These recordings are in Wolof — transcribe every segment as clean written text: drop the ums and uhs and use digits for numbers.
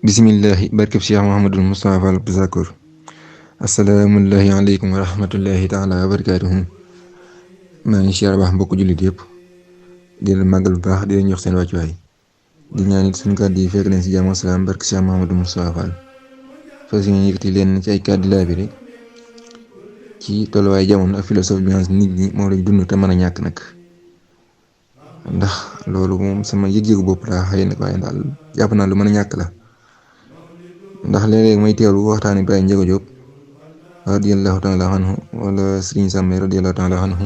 bismillahi barkeb Cheikh Mouhamadul Moustapha Fall Bisakour. Assalaamullahi aleykum wa rahmatullahi taala wa barakaatuhu. maa ngi siyaar baax mbokku jullit yëpp di leen màggal bu baax di leen jox seen wàccuwaay di ñaan it suñu kàddu yi fekk leen si jàmm ak salaam barke Cheikh Mouhamadul Moustapha Fall. fas yéene yëkkati leen ci ay kàddu laa bi rek ci tolluwaay jamono ak philosophie bi nga xam nit ñi moom lañ dund te mën a ñàkk nag ndax loolu moom sama yëg-yëgu bopp laa xëy na waaye daal jàpp naa lu mën a ñàkk la. ndax léeg-léeg may teewlu waxtaani Baye Ndiaga Diop radiyallahu taala anhu wala Serigne Samme radiyallahu taala anhu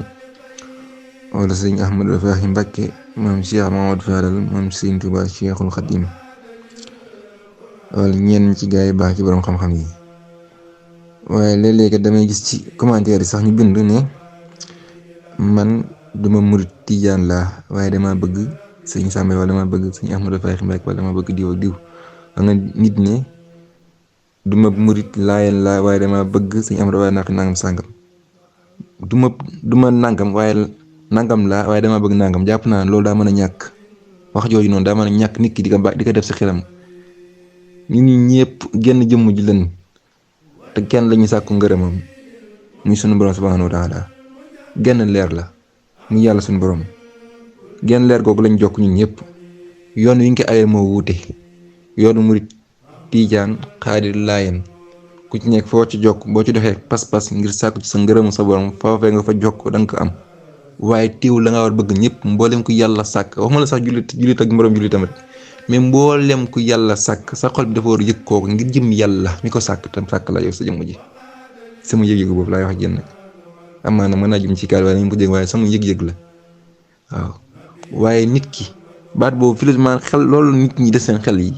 wala Serigne Ahmadou Rafahi Mbacké moom Cheikh Mamadou Fadal moom Serigne Touba Cheikhul Khadim wala ñenn ci gaa yi baax ci borom xam-xam yi waaye léeg-léeg damay gis ci commentaire yi sax ñu bind ne man duma murit tijaan laa waaye dama bëgg Serigne Samme wala dama bëgg Serigne Ahmadou Rafahi Mbacké wala dama bëgg diw ak diw nga nit ne duma murit laayeen laa waaye dama bëgg suñu am waaye nangam sàngam duma nangam waaye nangam laa waaye dama bëgg nangam jàpp naa loolu daa mën a ñàkk wax jooju noonu daa mën a ñàkk nit ki di ko def si xelam. nit ñi ñëpp genn jëmm ji leen te kenn lañu sàkku ngërëmam muy sunu borom subhanahu wa taala genn leer la muy yàlla sunu borom genn leer googu lañ jokk ñun ñëpp yoon wi nga ko ayee moo wuute yoonu murit tiijaan xaadir laayeen ku ci nekk foo ci jokk boo ci doxee pas-pas ngir sàkku ci sa ngërëmu sa borom foofee nga fa jokk da nga ko am waaye teew la nga war bëgg ñëpp mboolem ku yàlla sàkk waxuma la sax jullit ak moroom jullit tamit mais mboolem ku yàlla sàkk sa xol bi dafa war a yëg kooku ngir jëm yàlla mi ko sàkk tam sàkk la yow sa jëmm ji sama yëg-yëg boobu laay wax jën nag amaana mën naa jëm ci kaar waaye nañ ko dégg waaye sama yëg-yëg la waaw waaye nit ki baat boobu philosophie xel loolu nit ñi des seen xel yi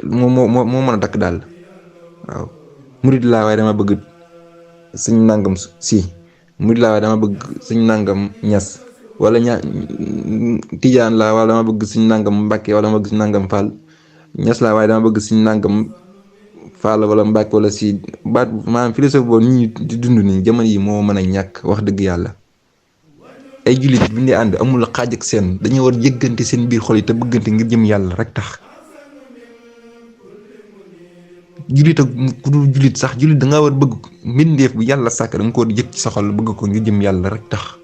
moo mën a dakk daal waaw murid laa waaye dama bëgg suñ nangam si murid laa waaye dama bëgg suñ nangam ñas wala tijaan laa wala dama bëgg suñ nangam mbàkke wala dama bëgg suñ nangam faal ñas laa waaye dama bëgg suñ nangam faal wala mbàkke wala si baat maanaam philosophie boobu nit ñi di dund nii jamono yi moo mën a ñàkk wax dëgg yàlla. ay jullit bi ñu ànd amul xaaj ak seen dañoo war yëggante seen biir xol yi te bëggante ngir jëm yàlla rek tax. jullit ak ku dul jullit sax jullit da nga war bëgg mbindeef bu yàlla sàkk da nga ko yëg ci sa xol bëgg ko ngir jëm yàlla rek tax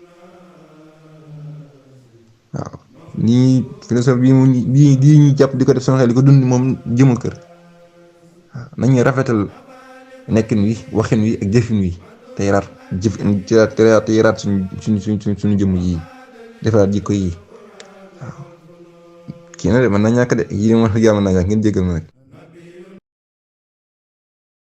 waaw nii philosophe bii ñu jàpp di ko def sama xel di ko dund moom jëmul kër waaw nañu rafetal nekkin wi waxin wi ak jëfin wi tey raat tey raat suñu jëmm yi defaraat jikko yi waaw kii na de mën na ñàkk de yii de mën na ñàkk ngeen jéggal ma nag